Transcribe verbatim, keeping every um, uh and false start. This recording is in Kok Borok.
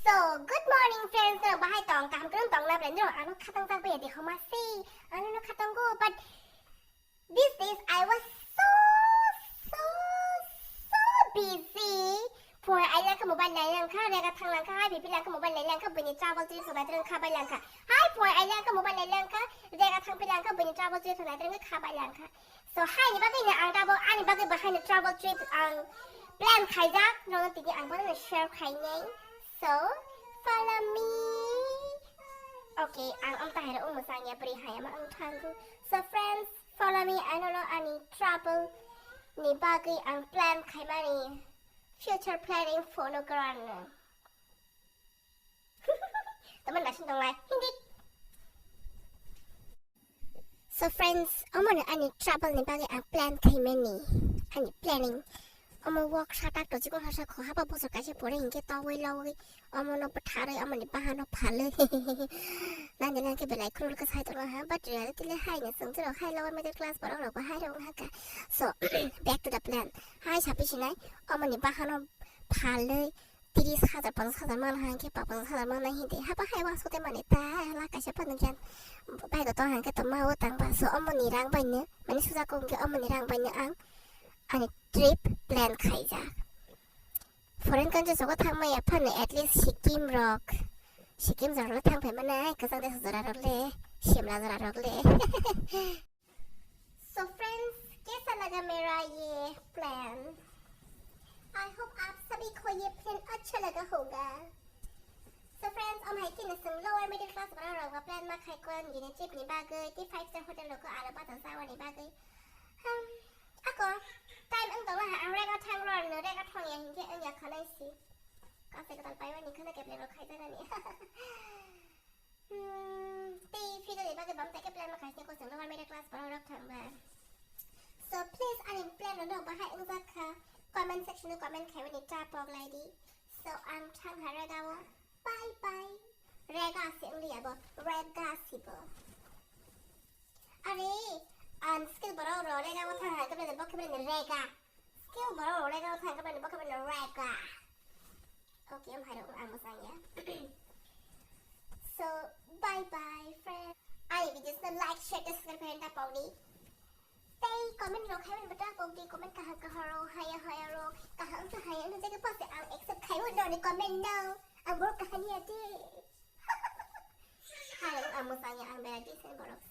So, good morning friends, norok bahai tong, kaham kwrwng tong na ble, norok ano khatang jak baya de homa se, ano no khatango, but these days I was so, so, so busy. Phone ai langkha mobile nai langkha, rega thang langkha, hai bibi langkha mobile nai langkha, bini travel trip so bai langkha bai langkha. Hai phone ai langkha mobile nai langkha, rega thang pi langkha, bini travel trip so bai langkha bai langkha. So, haini bagwi no ang tabuk ani bagwi bo haino travel trip ang plan khaijak, nono tini ang bono share khainai. So, follow me. Okay, ang amta hairo omo sangya bri hayama ang thangu. So, friends, follow me, ano no ani travel ni bagwi ang plan khaimani future planning phone o karan. Teman nasin dong lai, hindi. So friends, omo no ani travel ni bagwi ang plan khaimani, ani planning. Omo work satak to chikon hasa kho haba bosor kaisa pore hinkhe togwi logwi omo no bwtharwi omo ni bahan no phalwi. Nani lang khe belai khulul khe sai tongo ha, but reality le hai no chwng chwrok hai lower middle class borok rok bo hai rok wng ha kha. So back to the plan. Hai sapi sinai omo ni bahan no phalwi tris hajar, ponchas hajar man hang khe, ponchas hajar man nai hindi. Haba hai wa sote mani ta, la kaisa pa nungyan. Bai do tong hang khe to ma o tang ba. So, omo ni rang bai no, mani suja kong khe omo ni rang bai no ang ani trip plan khaijak. Foreign country sogo thang maya phano at least Sikkim rok. Sikkim jora le thang phai mani, kwchang desa jora rok le, Shimla jora rok le. So friends, कैसा लगा मेरा ये plan? I hope आप सभी को ये plan अच्छा लगा होगा। So friends, omo hai khe no chwng lower middle class borok rok ba plan ma khai kon gini trip ni bagwi, tei five star hotel rok aro bata jawani bagwi. Hmm, ako time wng tongma ha ang rega thang rw no rega thang ya hinkhe wng ya khanai si. Kasai kwtal paibai ni khana khe plan rok khai janani. Hmm, tei future ni bagwi bam tei khe plan ma khaisni kosong lower middle class borok rok thang ba. So please ani plan rok no bahai wng jak kha, comment section o comment khai mani ta pok lai di. So ang thang ha rega o, bye bye. Rega se wng liya bo, rega si bo. Are, ang skill borok rok rega o thang ha khe bo khe rega. Skill borok rega thang khe bo khe rega. Okay, am hairo ang masang ya. So, bye bye friend. Ani videos no like, share, subscribe khe ta pok di. Tei comment rok khai bata pok di, comment kaham kaham rok, haya haya rok, kaham kaham no jaga pase ang accept khai no ni comment no. Ang borok kahani ate. Hairo ang masang ya, ang bera decent borok.